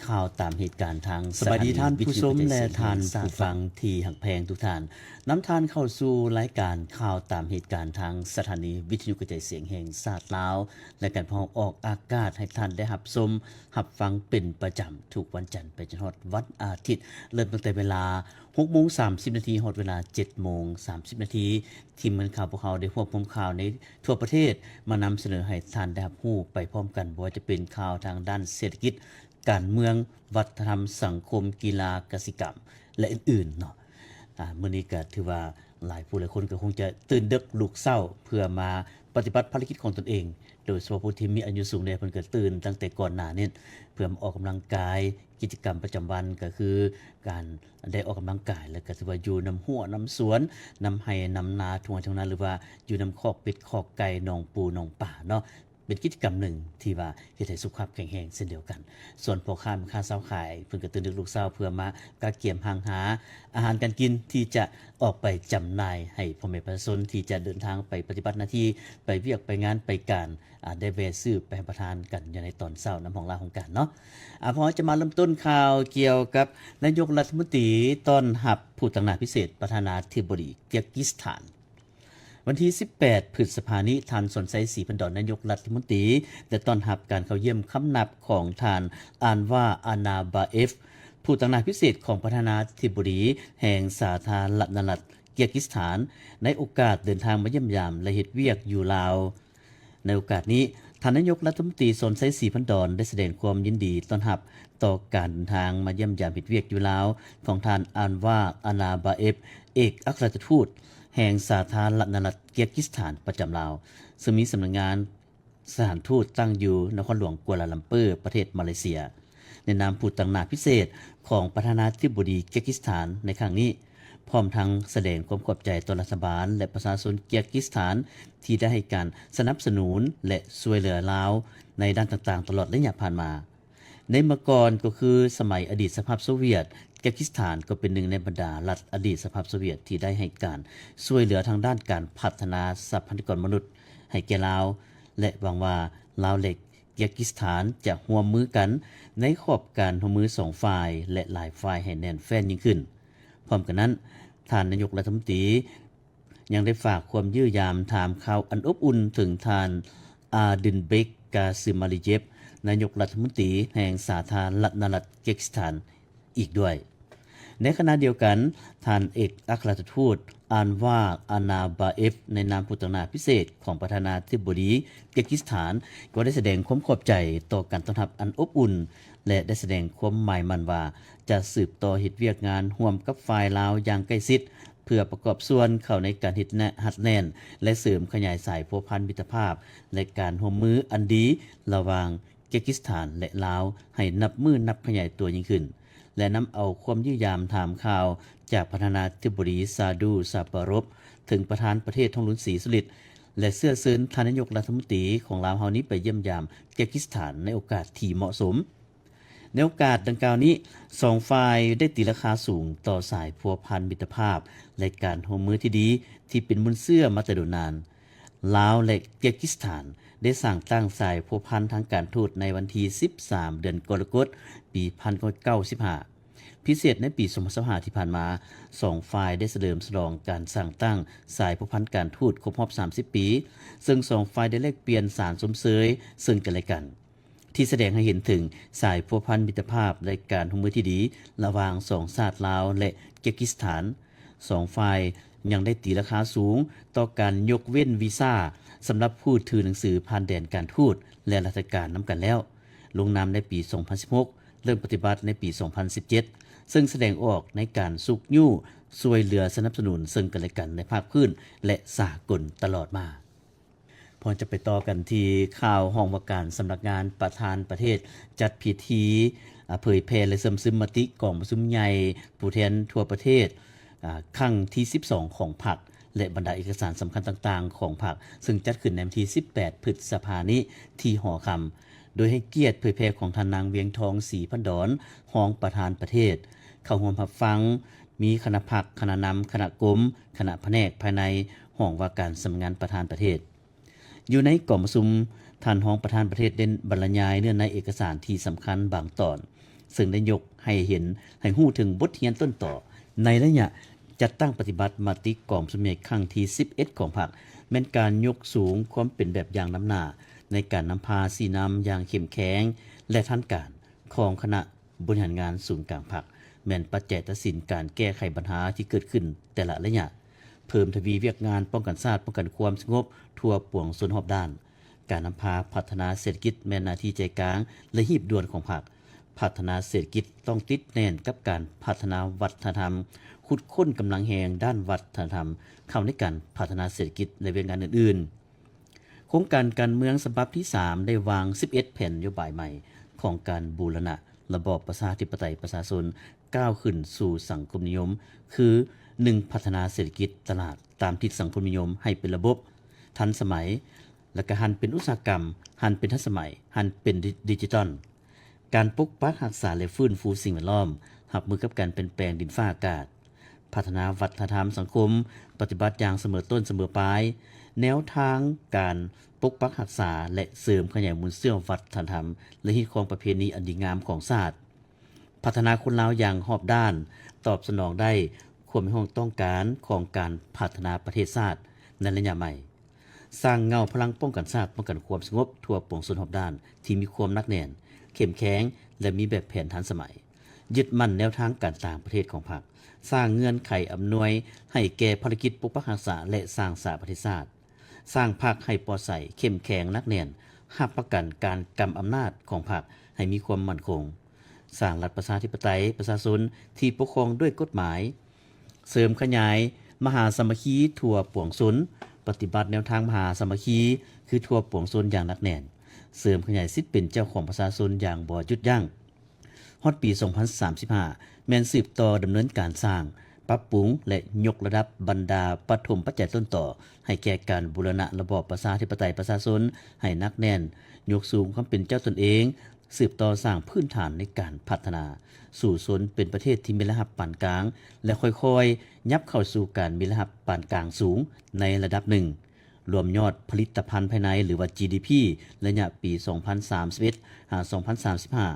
ຂ່າວຕາມເຫດການທາງ ສະບາຍດີທ່ານຜູ້ຊົມ ແລະ ທ່ານຜູ້ຟັງທີ່ຮັກແພງທຸກທ່ານ. ນຳທ່ານເຂົ້າສູ່ລາຍການຂ່າວຕາມເຫດການທາງສະຖານີວິທະຍຸກະຈາຍສຽງແຫ່ງຊາດລາວ ລາຍການພວກເຮົາອອກອາກາດໃຫ້ທ່ານໄດ້ຮັບຊົມ ຮັບຟັງເປັນປະຈຳທຸກວັນຈັນໄປຈົນຮອດວັນອາທິດ, ເລີ່ມຕັ້ງແຕ່ເວລາຫົກໂມງສາມສິບນາທີ ຮອດເວລາເຈັດໂມງສາມສິບນາທີ. ທີມງານຂ່າວພວກເຮົາໄດ້ຮວບຮວມຂ່າວໃນທົ່ວປະເທດມານຳສະເໜີໃຫ້ທ່ານໄດ້ຮັບຮູ້ໄປພ້ອມກັນ, ບໍ່ວ່າຈະເປັນຂ່າວທາງດ້ານເສດຖະກິດ, ການເມືອງ, ວັດທະນະທຳ, ສັງຄົມ, ກິລາ, ກະສິກຳ ແລະ ອື່ນໆເນາະ. ອາ ມື້ນີ້ກໍຖືວ່າຫຼາຍຜູ້ຫຼາຍຄົນກໍຄົງຈະຕື່ນເດິກລຸກເຊົ້າ ເພື່ອມາປະຕິບັດພາລະກິດຂອງຕົນເອງ, ໂດຍສະເພາະຜູ້ທີ່ມີອາຍຸສູງແດ່ ເພິ່ນກໍຕື່ນຕັ້ງແຕ່ກ່ອນໜ້ານີ້ ເພື່ອມາອອກກຳລັງກາຍ. ກິດຈະກຳປະຈຳວັນກໍຄືການໄດ້ອອກກຳລັງກາຍ ແລະ ກໍຖືວ່າຢູ່ນຳຮົ້ວນຳສວນ, ນຳໄຮ່ນຳນາ, ທົ່ງໄຮ່ທົ່ງນາ ຫຼືວ່າຢູ່ນຳຄອກເປັດຄອກໄກ່, ໜອງປູໜອງປາເນາະ. ເປັນກິດຈະກຳໜຶ່ງທີ່ວ່າເຮັດໃຫ້ສຸຂະພາບແຂງແຮງເຊັ່ນດຽວກັນ. ສ່ວນພໍ່ຄ້າແມ່ຄ້າຊາວຂາຍ ເພິ່ນກໍຕື່ນເດິກລຸກເຊົ້າ ເພື່ອມາກະກຽມຮັ່ງຫາອາຫານການກິນ ທີ່ຈະອອກໄປຈຳໜ່າຍໃຫ້ພໍ່ແມ່ປະຊາຊົນ ທີ່ຈະເດີນທາງໄປປະຕິບັດໜ້າທີ່, ໄປວຽກໄປງານໄປການ, ອາ, ໄດ້ແວ່ຊື້ໄປຮັບປະທານກັນຢູ່ໃນຕອນເຊົ້ານຳຫ້ອງລາຫ້ອງການເນາະ. ອາ, ເຮົາຈະມາເລີ່ມຕົ້ນຂ່າວກ່ຽວກັບນາຍົກລັດຖະມົນຕີຕ້ອນຮັບຜູ້ຕາງໜ້າພິເສດປະທານາທິບໍດີເກຍກິສຖານ. ວັນທີສິບແປດ ພຶດສະພານີ້, ທ່ານ ສອນໄຊ ສີພັນດອນ ນາຍົກລັດຖະມົນຕີ ໄດ້ຕ້ອນຮັບການເຂົ້າຢ້ຽມຄຳນັບຂອງທ່ານ ອານວາ ອານາບາເອຟ ຜູ້ຕາງໜ້າພິເສດຂອງປະທານາທິບໍດີແຫ່ງສາທາລະນະລັດເກຍກິສຖານ ໃນໂອກາດເດີນທາງມາຢ້ຽມຢາມ ແລະ ເຮັດວຽກຢູ່ລາວ. ໃນໂອກາດນີ້, ທ່ານນາຍົກລັດຖະມົນຕີ ສອນໄຊ ສີພັນດອນ ໄດ້ສະແດງຄວາມຍິນດີຕ້ອນຮັບຕໍ່ການເດີນທາງມາຢ້ຽມຢາມເຮັດວຽກຢູ່ລາວຂອງທ່ານ ອານວາ ອານາບາເອຟ ເອກອັກຄະລັດຖະທູດແຫ່ງສາທາລະນະລັດເກຍກິສຖານປະຈຳລາວ, ເຊິ່ງມີສຳນັກງານສະຖານທູດຕັ້ງຢູ່ນະຄອນຫຼວງກົວລາລັມເປີ ປະເທດມາເລເຊຍ. ໃນນາມຜູ້ຕາງໜ້າພິເສດຂອງປະທານາທິບໍດີເກຍກິສຖານໃນຄັ້ງນີ້, ພ້ອມທັງສະແດງຄວາມຂອບໃຈຕໍ່ລັດຖະບານ ແລະ ປະຊາຊົນເກຍກິສຖານ ທີ່ໄດ້ໃຫ້ການສະໜັບສະໜູນ ແລະ ຊ່ວຍເຫຼືອລາວໃນດ້ານຕ່າງໆ ຕະຫຼອດໄລຍະຜ່ານມາ. ໃນເມື່ອກ່ອນກໍຄືສະໄໝອະດີດສະຫະພາບໂຊວຽດ, ເກຍກິສຖານກໍເປັນໜຶ່ງໃນບັນດາລັດອະດີດສະຫະພາບໂຊວຽດ ທີ່ໄດ້ໃຫ້ການຊ່ວຍເຫຼືອທາງດ້ານການພັດທະນາຊັບພະຍາກອນມະນຸດໃຫ້ແກ່ລາວ ແລະ ຫວັງວ່າລາວ ແລະ ເກຍກິສຖານຈະຮ່ວມມືກັນໃນຂອບການຮ່ວມມືສອງຝ່າຍ ແລະ ຫຼາຍຝ່າຍໃຫ້ແໜ້ນແຟ້ນຍິ່ງຂຶ້ນ. ພ້ອມກັນນັ້ນ, ທ່ານນາຍົກລັດຖະມົນຕີຍັງໄດ້ຝາກຄວາມຢ້ຽມຢາມຖາມຂ່າວອັນອົບອຸ່ນເຖິງທ່ານ ອາດິນເບັກ ກາຊືມາລີເຢບ ນາຍົກລັດຖະມົນຕີແຫ່ງສາທາລະນະລັດເກຍກິສຖານ ອີກດ້ວຍ. ໃນຂະນະດຽວກັນ, ທ່ານເອກອັກຄະລັດຖະທູດ ອານວາ ອານາບາເອຟ ໃນນາມຜູ້ຕາງໜ້າພິເສດຂອງປະທານາທິບໍດີເກຍກິສຖານ ກໍໄດ້ສະແດງຄວາມຂອບໃຈຕໍ່ການຕ້ອນຮັບອັນອົບອຸ່ນ ແລະ ໄດ້ສະແດງຄວາມໝາຍໝັ້ນວ່າຈະສືບຕໍ່ເຮັດວຽກງານຮ່ວມກັບຝ່າຍລາວຢ່າງໃກ້ຊິດ ເພື່ອປະກອບສ່ວນເຂົ້າໃນການເຮັດແນ- ຮັດແໜ້ນ ແລະ ເສີມຂະຫຍາຍສາຍພົວພັນມິດຕະພາບ ແລະ ການຮ່ວມມືອັນດີລະຫວ່າງ ເກຍກິສຖານ ແລະ ລາວ ໃຫ້ນັບມື້ນັບຂະຫຍາຍຕົວຍິ່ງຂຶ້ນ ແລະ ນຳເອົາຄວາມຢ້ຽມຢາມຖາມຂ່າວຈາກປະທານາທິບໍດີ ຊາດູ ຊາປາຣົບ ເຖິງປະທານປະເທດ ທອງລຸນ ສີສຸລິດ ແລະ ເຊື້ອເຊີນທ່ານນາຍົກລັດຖະມົນຕີຂອງລາວເຮົານີ້ໄປຢ້ຽມຢາມເກຍກິສຖານໃນໂອກາດທີ່ເໝາະສົມ. ໃນໂອກາດດັ່ງກ່າວນີ້, ສອງຝ່າຍໄດ້ຕີລາຄາສູງຕໍ່ສາຍພົວພັນມິດຕະພາບ ແລະ ການຮ່ວມມືທີ່ດີ ທີ່ເປັນມູນເຊື້ອມາແຕ່ດົນນານ. ລາວ ແລະ ເກຍກິສຖານ ໄດ້ສ້າງຕັ້ງສາຍພົວພັນທາງການທູດໃນວັນທີສິບສາມ ເດືອນກໍລະກົດ ປີພັນເກົ້າຮ້ອຍເກົ້າສິບຫ້າ. ພິເສດໃນປີສອງພັນຊາວຫ້າທີ່ຜ່ານມາ, ສອງຝ່າຍໄດ້ສະເຫຼີມສະຫຼອງການສ້າງຕັ້ງສາຍພົວພັນການທູດຄົບຮອບສາມສິບປີ, ເຊິ່ງສອງຝ່າຍໄດ້ແລກປ່ຽນສານຊົມເຊີຍເຊິ່ງກັນແລະກັນ. ທີ່ສະແດງໃຫ້ເຫັນເຖິງສາຍພົວພັນມິດຕະພາບ ແລະ ການຮ່ວມມືທີ່ດີລະຫວ່າງສອງຊາດລາວ ແລະ ເກຍກິສຖານ. ສອງຝ່າຍຍັງໄດ້ຕີລາຄາສູງຕໍ່ການຍົກເວັ້ນວີຊາສຳລັບຜູ້ຖືໜັງສືຜ່ານແດນການທູດ ແລະ ລັດຖະການນຳກັນແລ້ວ, ລົງນາມໃນປີສອງພັນສິບຫົກ, ເລີ່ມປະຕິບັດໃນປີສອງພັນສິບເຈັດ, ເຊິ່ງສະແດງອອກໃນການຊຸກຍູ້ຊ່ວຍເຫຼືອສະໜັບສະໜູນເຊິ່ງກັນແລະກັນໃນພາກພື້ນ ແລະ ສາກົນຕະຫຼອດມາ. ພວກເຮົາຈະໄປຕໍ່ກັນທີ່ຂ່າວ. ຫ້ອງວ່າການສຳນັກງານປະທານປະເທດຈັດພິທີ ອາ ເຜີຍແຜ່ ແລະ ເຊື່ອມຊຶມມະຕິກອງປະຊຸມໃຫຍ່ຜູ້ແທນທົ່ວປະເທດ ອາ ຄັ້ງທີສິບສອງຂອງພັກ ແລະ ບັນດາເອກະສານສຳຄັນຕ່າງໆຂອງພັກ ເຊິ່ງຈັດຂຶ້ນໃນວັນທີສິບແປດ ພຶດສະພານີ້ທີ່ຫໍຄຳ ໂດຍໃຫ້ກຽດເຜີຍແຜ່ຂອງທ່ານນາງ ວຽງທອງ ສີພັນດອນ ຮອງປະທານປະເທດ. ເຂົ້າຮ່ວມຮັບຟັງມີຄະນະພັກ, ຄະນະນຳ, ຄະນະກົມ, ຄະນະພະແນກພາຍໃນຫ້ອງວ່າການສຳນັກງານປະທານປະເທດ. ຢູ່ໃນກອງປະຊຸມ, ທ່ານຮອງປະທານປະເທດໄດ້ບັນລະຍາຍເນື້ອໃນເອກະສານທີ່ສຳຄັນບາງຕອນ, ເຊິ່ງໄດ້ຍົກໃຫ້ເຫັນ ໃຫ້ຮູ້ເຖິງບົດຮຽນຕົ້ນຕໍ. ໃນໄລຍະຈັດຕັ້ງປະຕິບັດມະຕິກອງປະຊຸມໃຫຍ່ຄັ້ງທີສິບເອັດຂອງພັກ ແມ່ນການຍົກສູງຄວາມເປັນແບບຢ່າງນຳໜ້າ ໃນການນຳພາຊີ້ນຳຢ່າງເຂັ້ມແຂງ ແລະ ທັນການ ຂອງຄະນະບໍລິຫານງານສູນກາງພັກ ແມ່ນປັດໄຈຕັດສິນການແກ້ໄຂບັນຫາທີ່ເກີດຂຶ້ນແຕ່ລະໄລຍະ, ເພີ່ມທະວີວຽກງານປ້ອງກັນຊາດ, ປ້ອງກັນຄວາມສະຫງົບທົ່ວປວງຊົນຮອບດ້ານ. ການນຳພາພັດທະນາເສດຖະກິດແມ່ນໜ້າທີ່ໃຈກາງ ແລະ ຮີບດ່ວນຂອງພັກ. ພັດທະນາເສດຖະກິດຕ້ອງຕິດແໜ້ນກັບການພັດທະນາວັດທະນະທຳ, ຂຸດຄົ້ນກຳລັງແຮງດ້ານວັດທະນະທຳເຂົ້າໃນການພັດທະນາເສດຖະກິດ ແລະ ວຽກງານອື່ນໆ. ໂຄງການການເມືອງສະບັບທີສາມ ໄດ້ວາງສິບເອັດແຜນນະໂຍບາຍໃໝ່ຂອງການບູລະນະລະບອບປະຊາທິປະໄຕປະຊາຊົນ ກ້າວຂຶ້ນສູ່ສັງຄົມນິຍົມ ຄື ໜຶ່ງ ພັດທະນາເສດຖະກິດຕະຫຼາດຕາມທິດສັງຄົມນິຍົມໃຫ້ເປັນລະບົບທັນສະໄໝ ແລະ ກະຫັນເປັນອຸດສາຫະກຳ, ຫັນເປັນທັນສະໄໝ, ຫັນເປັນດິ ດິຈິຕອນ. ການປົກປັກຮັກສາ ແລະ ຟື້ນຟູສິ່ງແວດລ້ອມ, ຮັບມືກັບການປ່ຽນແປງດິນຟ້າອາກາດ, ພັດທະນາວັດທະນະທຳສັງຄົມ, ປະຕິບັດຢ່າງສະເໝີຕົ້ນສະເໝີປາຍ. ແນວທາງການປົກປັກຮັກສາ ແລະ ເສີມຂະຫຍາຍມູນເຊື້ອວັດທະນະທຳ ແລະ ຮີດຄອງປະເພນີອັນດີງາມຂອງຊາດ. ພັດທະນາຄົນລາວຢ່າງຮອບດ້ານ, ຕອບສະໜອງໄດ້ຄວາມຮຽກຮ້ອງຕ້ອງການຂອງການພັດທະນາປະເທດຊາດໃນໄລຍະໃໝ່. ສ້າງເງົາພະລັງປ້ອງກັນຊາດ, ປ້ອງກັນຄວາມສະຫງົບທົ່ວປວງຊົນຮອບດ້ານທີ່ມີຄວາມໜັກແໜ້ນ, ເຂັ້ມແຂງ ແລະ ມີແບບແຜນທັນສະໄໝ. ຍຶດໝັ້ນແນວທາງການຕ່າງປະເທດຂອງພັກ. ສ້າງເງື່ອນໄຂອຳນວຍໃຫ້ແກ່ພາລະກິດປົກປັກຮັກສາ ແລະ ສ້າງສາປະເທດຊາດ. ສ້າງພັກໃຫ້ປອດໃສ, ເຂັ້ມແຂງ, ໜັກແໜ້ນ, ຮັບປະກັນການກຳອຳນາດຂອງພັກໃຫ້ມີຄວາມໝັ້ນຄົງ. ສ້າງລັດປະຊາທິປະໄຕປະຊາຊົນທີ່ປົກຄອງດ້ວຍກົດໝາຍ. ເສີມຂະຫຍາຍມະຫາສາມັກຄີທົ່ວປວງຊົນ, ປະຕິບັດແນວທາງມະຫາສາມັກຄີຄືທົ່ວປວງຊົນຢ່າງໜັກແໜ້ນ, ເສີມຂະຫຍາຍສິດເປັນເຈົ້າຂອງປະຊາຊົນຢ່າງບໍ່ຢຸດຢັ້ງ. ຮອດປີສອງພັນສາມສິບຫ້າ ແມ່ນສືບຕໍ່ດຳເນີນການສ້າງ, ປັບປຸງ ແລະ ຍົກລະດັບບັນດາປະຖົມປັດໄຈຕົ້ນຕໍໃຫ້ແກ່ການບູລະນະລະບອບປະຊາທິປະໄຕປະຊາຊົນໃຫ້ໜັກແໜ້ນ, ຍົກສູງຄວາມເປັນເຈົ້າຕົນເອງ, ສືບຕໍ່ສ້າງພື້ນຖານໃນການພັດທະນາ ສູ່ຊົນເປັນປະເທດທີ່ມີລາຍຮັບປານກາງ ແລະ ຄ່ອຍໆ ຫຍັບເຂົ້າສູ່ການມີລາຍຮັບປານກາງສູງໃນລະດັບໜຶ່ງ, ລວມຍອດຜະລິດຕະພັນພາຍໃນ ຫຼືວ່າ ຈີດີພີ ໄລຍະປີສອງພັນສາມສິບເອັດ ຫາ ສອງພັນສາມສິບຫ້າ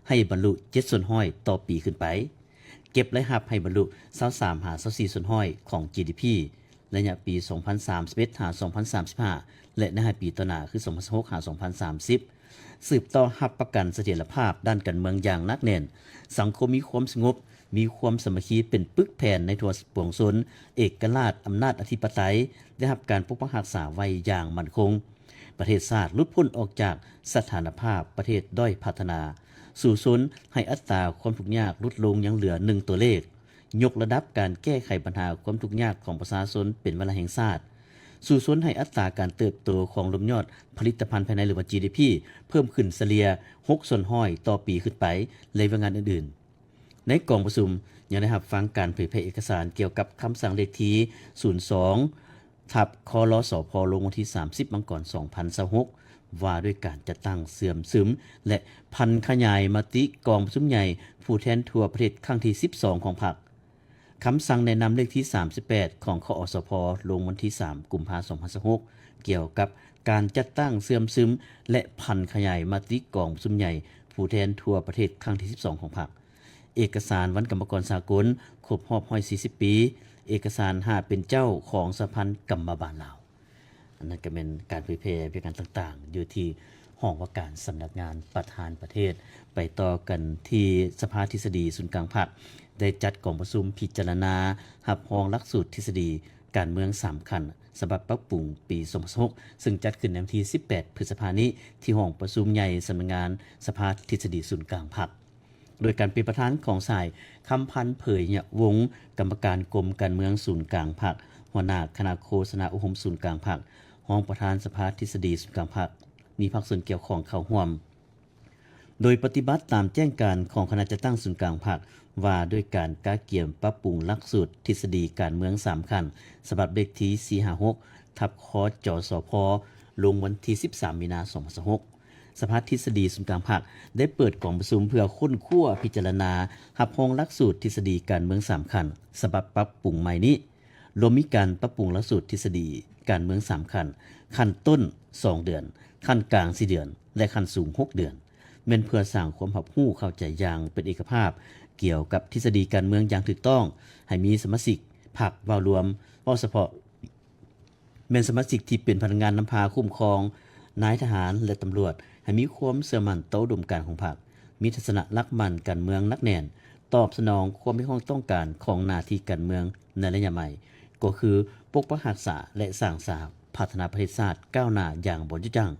ໃຫ້ບັນລຸເຈັດສ່ວນຮ້ອຍຕໍ່ປີຂຶ້ນໄປ, ເກັບລາຍຮັບໃຫ້ບັນລຸຊາວສາມ ຫາ ຊາວສີ່ສ່ວນຮ້ອຍຂອງ ຈີດີພີ ໄລຍະປີສອງພັນສາມສິບເອັດ ຫາ ສອງພັນສາມສິບຫ້າ ແລະ ໃນຫ້າປີຕໍ່ໜ້າ ຄື ສອງພັນຊາວຫົກ ຫາ ສອງພັນສາມສິບ. ສືບຕໍ່ຮັບປະກັນສະຖຽນລະພາບດ້ານການເມືອງຢ່າງໜັກແໜ້ນ, ສັງຄົມມີຄວາມສະຫງົບ, ມີຄວາມສາມັກຄີເປັນປຶກແຜ່ນໃນທົ່ວປວງຊົນ, ເອກະລາດ, ອຳນາດອະທິປະໄຕ ໄດ້ຮັບການປົກປັກຮັກສາໄວ້ຢ່າງໝັ້ນຄົງ. ປະເທດຊາດຫຼຸດພົ້ນອອກຈາກສະຖານະພາບປະເທດດ້ອຍພັດທະນາ, ສູ້ຊົນໃຫ້ອັດຕາຄວາມທຸກຍາກຫຼຸດລົງຍັງເຫຼືອໜຶ່ງຕົວເລກ, ຍົກລະດັບການແກ້ໄຂບັນຫາຄວາມທຸກຍາກຂອງປະຊາຊົນເປັນວາລະແຫ່ງຊາດ, ສູ້ຊົນໃຫ້ອັດຕາການເຕີບໂຕຂອງລວມຍອດຜະລິດຕະພັນພາຍໃນ ຫຼືວ່າ ຈີດີພີ ເພີ່ມຂຶ້ນສະເລ່ຍຫົກສ່ວນຮ້ອຍຕໍ່ປີຂຶ້ນໄປ ແລະ ວຽກງານອື່ນໆ. ໃນກອງປະຊຸມຍັງໄດ້ຮັບຟັງການເຜີຍແຜ່ເອກະສານກ່ຽວກັບຄຳສັ່ງເລກທີສູນສອງ ທັບ ຄລສພ ລົງວັນທີສາມສິບ ມັງກອນ ສອງພັນຊາວຫົກ ວ່າດ້ວຍການຈັດຕັ້ງເຊື່ອມຊຶມ ແລະ ຜັນຂະຫຍາຍມະຕິກອງປະຊຸມໃຫຍ່ຜູ້ແທນທົ່ວປະເທດຄັ້ງທີສິບສອງຂອງພັກ, ຄຳສັ່ງແນະນຳເລກທີສາມສິບແປດ ຂອງ ຄອສພ ລົງວັນທີສາມ ກຸມພາ ສອງພັນຊາວຫົກ ກ່ຽວກັບການຈັດຕັ້ງເຊື່ອມຊຶມ ແລະ ຜັນຂະຫຍາຍມະຕິກອງປະຊຸມໃຫຍ່ຜູ້ແທນທົ່ວປະເທດຄັ້ງທີສິບສອງຂອງພັກ. ເອກະສານວັນກຳມະກອນສາກົນຄົບຮອບຮ້ອຍສີ່ສິບປີ, ເອກະສານຫ້າເປັນເຈົ້າຂອງສະຫະພັນກຳມະບານລາວ. ອັນນັ້ນກໍແມ່ນການເຜີຍແຜ່ວຽກງານຕ່າງໆ ຢູ່ທີ່ຫ້ອງວ່າການສຳນັກງານປະທານປະເທດ. ໄປຕໍ່ກັນທີ່ສະພາທິດສະດີສູນກາງພັກ ໄດ້ຈັດກອງປະຊຸມພິຈາລະນາຮັບຮອງຫຼັກສູດທິດສະດີການເມືອງສາມຂັ້ນ ສະບັບປັບປຸງປີສອງພັນຊາວຫົກ ເຊິ່ງຈັດຂຶ້ນໃນວັນທີສິບແປດ ພຶດສະພານີ້ ທີ່ຫ້ອງປະຊຸມໃຫຍ່ສຳນັກງານສະພາທິດສະດີສູນກາງພັກ. ໂດຍການເປັນປະທານຂອງສາຍ ຄຳພັນ ເຜີຍຍະວົງ ກຳມະການກົມການເມືອງສູນກາງພັກ, ຫົວໜ້າຄະນະໂຄສະນາອົບຮົມສູນກາງພັກ, ຮອງປະທານສະພາທິດສະດີສູນກາງພັກ, ມີພາກສ່ວນກ່ຽວຂ້ອງເຂົ້າຮ່ວມ. ໂດຍປະຕິບັດຕາມແຈ້ງການຂອງຄະນະຈັດຕັ້ງສູນກາງພັກ ວ່າດ້ວຍການກະກຽມປັບປຸງຫຼັກສູດທິດສະດີການເມືອງສາມຂັ້ນ ສະບັບເລກທີສີ່ຫ້າຫົກ ທັບ ຄຈສພ ລົງວັນທີສິບສາມ ມີນາ ສອງພັນຊາວຫົກ. ສະພາທິດສະດີສູນກາງພັກໄດ້ເປີດກອງປະຊຸມເພື່ອຄົ້ນຄວ້າພິຈາລະນາຮັບຮອງຫຼັກສູດທິດສະດີການເມືອງສາມຂັ້ນ ສະບັບປັບປຸງໃໝ່ນີ້, ລວມມີການປັບປຸງຫຼັກສູດທິດສະດີການເມືອງສາມຂັ້ນ, ຂັ້ນຕົ້ນສອງເດືອນ, ຂັ້ນກາງສີ່ເດືອນ ແລະ ຂັ້ນສູງຫົກເດືອນ. ແມ່ນເພື່ອສ້າງຄວາມຮັບຮູ້ເຂົ້າໃຈຢ່າງເປັນເອກະພາບ ກ່ຽວກັບທິດສະດີການເມືອງຢ່າງຖືກຕ້ອງ, ໃຫ້ມີສະມາຊິກພັກເວົ້າລວມ, ເວົ້າສະເພາະ ແມ່ນສະມາຊິກທີ່ເປັນພະນັກງານນຳພາຄຸ້ມຄອງ, ນາຍທະຫານ ແລະ ຕຳຫຼວດ ໃຫ້ມີຄວາມເຊື່ອໝັ້ນຕໍ່ອຸດົມການຂອງພັກ, ມີທັດສະນະຫຼັກໝັ້ນການເມືອງໜັກແໜ້ນ, ຕອບສະໜອງຄວາມຮຽກຮ້ອງຕ້ອງການຂອງໜ້າທີ່ການເມືອງໃນໄລຍະໃໝ່, ກໍຄືປົກປັກຮັກສາ ແລະ ສ້າງສາພັດທະນາປະເທດຊາດກ້າວໜ້າຢ່າງບໍ່ຢຸດຢັ້ງ,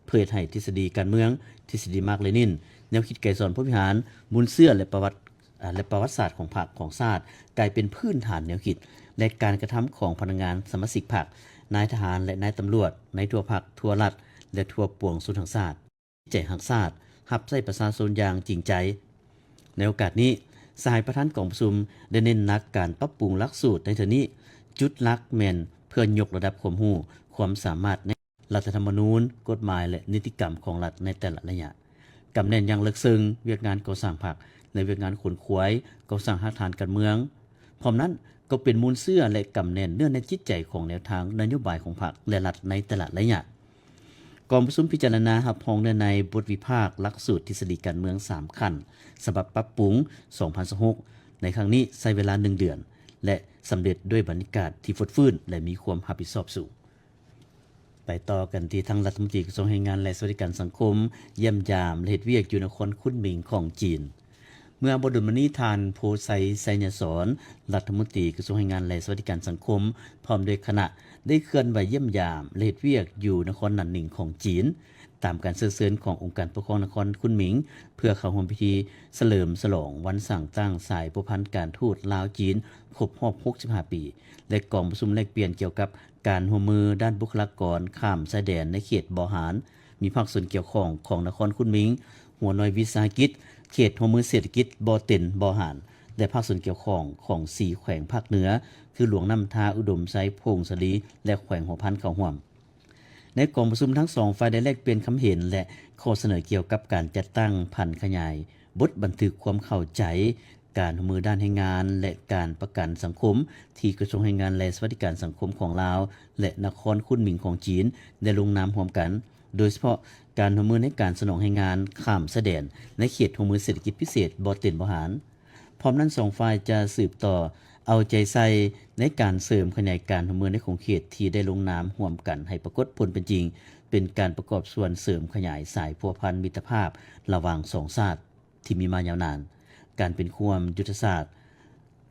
ເພື່ອເຮັດໃຫ້ທິດສະດີການເມືອງ, ທິດສະດີມາກເລນິນ, ແນວຄິດໄກສອນພົມວິຫານ, ມູນເຊື້ອ ແລະ ປະຫວັດ ອາ ແລະ ປະຫວັດສາດຂອງພັກຂອງຊາດ ກາຍເປັນພື້ນຖານແນວຄິດ ແລະ ການກະທຳຂອງພະນັກງານສະມາຊິກພັກ, ນາຍທະຫານ ແລະ ນາຍຕຳຫຼວດໃນທົ່ວພັກ, ທົ່ວລັດ ແລະ ທົ່ວປວງຊົນທັງຊາດ ໃຈຮັກຊາດ, ຮັບໃຊ້ປະຊາຊົນຢ່າງຈິງໃຈ. ໃນໂອກາດນີ້, ສະຫາຍປະທານກອງປະຊຸມໄດ້ເນັ້ນໜັກການປັບປຸງຫຼັກສູດໃນເທື່ອນີ້, ຈຸດຫຼັກແມ່ນເພື່ອຍົກລະດັບຄວາມຮູ້, ຄວາມສາມາດໃນ ລັດຖະທຳມະນູນ, ກົດໝາຍ ແລະ ນິຕິກຳຂອງລັດໃນແຕ່ລະໄລຍະ, ກຳແໜ້ນຢ່າງເລິກເຊິ່ງວຽກງານກໍ່ສ້າງພັກ ແລະ ວຽກງານຂົນຂວາຍກໍ່ສ້າງຮາກຖານການເມືອງ. ພ້ອມນັ້ນກໍເປັນມູນເຊື້ອ ແລະ ກຳແໜ້ນເນື້ອໃນຈິດໃຈຂອງແນວທາງນະໂຍບາຍຂອງພັກ ແລະ ລັດໃນແຕ່ລະໄລຍະ. ກອງປະຊຸມພິຈາລະນາຮັບຮອງເນື້ອໃນບົດວິພາກຫຼັກສູດທິດສະດີການເມືອງສາມຂັ້ນ ສະບັບປັບປຸງ ສອງພັນຊາວຫົກ ໃນຄັ້ງນີ້ໃຊ້ເວລາໜຶ່ງເດືອນ ແລະ ສຳເລັດດ້ວຍບັນຍາກາດທີ່ຟົດຟື້ນ ແລະ ມີຄວາມຮັບຜິດຊອບສູງ. ໄປຕໍ່ກັນທີ່ທາງລັດຖະມົນຕີກະຊວງແຮງງານ ແລະ ສະຫວັດດີການສັງຄົມ ຢ້ຽມຢາມ ແລະ ເຮັດວຽກຢູ່ນະຄອນຄຸນໝິງຂອງຈີນ. ເມື່ອບໍ່ດົນມານີ້, ທ່ານ ໂພໄຊ ໄຊຍະສອນ ລັດຖະມົນຕີກະຊວງແຮງງານ ແລະ ສະຫວັດດີການສັງຄົມ ພ້ອມດ້ວຍຄະນະ ໄດ້ເຄື່ອນໄຫວຢ້ຽມຢາມ ແລະ ເຮັດວຽກຢູ່ນະຄອນໜານໜິງຂອງຈີນ ຕາມການເຊີນເຊີນຂອງອົງການປົກຄອງນະຄອນຄຸນໝິງ ເພື່ອເຂົ້າຮ່ວມພິທີສະເຫຼີມສະຫຼອງວັນສ້າງຕັ້ງສາຍພົວພັນການທູດລາວ-ຈີນຄົບຮອບຫົກສິບຫ້າປີ ແລະ ກອງປະຊຸມແລກປ່ຽນກ່ຽວກັບ ການຮ່ວມມືດ້ານບຸກຄະລາກອນຂ້າມຊາຍແດນໃນເຂດບໍ່ຫານ, ມີພາກສ່ວນກ່ຽວຂ້ອງຂອງນະຄອນຄຸນໝິງ, ຫົວໜ່ວຍວິສາຫະກິດ, ເຂດຮ່ວມມືເສດຖະກິດບໍ່ເຕັນ-ບໍ່ຫານ ແລະ ພາກສ່ວນກ່ຽວຂ້ອງຂອງສີ່ແຂວງພາກເໜືອ ຄື ຫຼວງນ້ຳທາ, ອຸດົມໄຊ, ຜົ້ງສາລີ ແລະ ແຂວງຫົວພັນ ເຂົ້າຮ່ວມ. ໃນກອງປະຊຸມ, ທັງສອງຝ່າຍໄດ້ແລກປ່ຽນຄຳເຫັນ ແລະ ຂໍ້ສະເໜີກ່ຽວກັບການຈັດຕັ້ງຜັນຂະຫຍາຍບົດບັນທຶກຄວາມເຂົ້າໃຈ ການຮ່ວມມືດ້ານແຮງງານ ແລະ ການປະກັນສັງຄົມ ທີ່ກະຊວງແຮງງານ ແລະ ສະຫວັດດີການສັງຄົມຂອງລາວ ແລະ ນະຄອນຄຸນໝິງຂອງຈີນ ໄດ້ລົງນາມຮ່ວມກັນ, ໂດຍສະເພາະການຮ່ວມມືໃນການສະໜອງແຮງງານຂ້າມຊາຍແດນ ໃນເຂດຮ່ວມມືເສດຖະກິດພິເສດບໍ່ເຕັນບໍ່ຫານ. ພ້ອມນັ້ນ, ສອງຝ່າຍຈະສືບຕໍ່ເອົາໃຈໃສ່ໃນການເສີມຂະຫຍາຍການຮ່ວມມືໃນຂົງເຂດທີ່ໄດ້ລົງນາມຮ່ວມກັນໃຫ້ປາກົດຜົນເປັນຈິງ, ເປັນການປະກອບສ່ວນເສີມຂະຫຍາຍສາຍພົວພັນມິດຕະພາບລະຫວ່າງສອງຊາດ ທີ່ມີມາຍາວນານ, ການເປັນຄູ່ຮ່ວມຍຸດທະສາດ,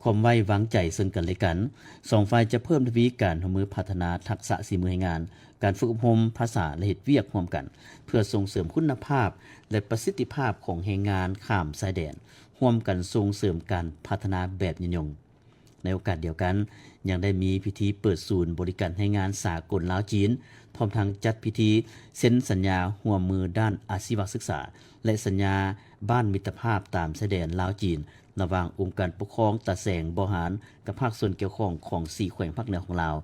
ຄວາມໄວ້ວາງໃຈເຊິ່ງກັນແລະກັນ. ສອງຝ່າຍຈະເພີ່ມທະວີການຮ່ວມມືພັດທະນາທັກສະສີມືແຮງງານ, ການຝຶກອົບຮົມພາສາ ແລະ ເຮັດວຽກຮ່ວມກັນ ເພື່ອສົ່ງເສີມຄຸນນະພາບ ແລະ ປະສິດທິພາບຂອງແຮງງານຂ້າມຊາຍແດນ, ຮ່ວມກັນສົ່ງເສີມການພັດທະນາແບບຍືນຍົງ. ໃນໂອກາດດຽວກັນ, ຍັງໄດ້ມີພິທີເປີດສູນບໍລິການແຮງງານສາກົນລາວ-ຈີນ, ພ້ອມທັງຈັດພິທີເຊັນສັນຍາຮ່ວມມືດ້ານອາຊີວະສຶກສາ ແລະ ສັນຍາບ້ານມິດຕະພາບຕາມຊາຍແດນລາວ-ຈີນ ລະຫວ່າງອົງການປົກຄອງຕາແສງບໍ່ຫານ ກັບພາກສ່ວນກ່ຽວຂ້ອງຂອງສີ່ແຂວງພາກເໜືອຂອງລາວ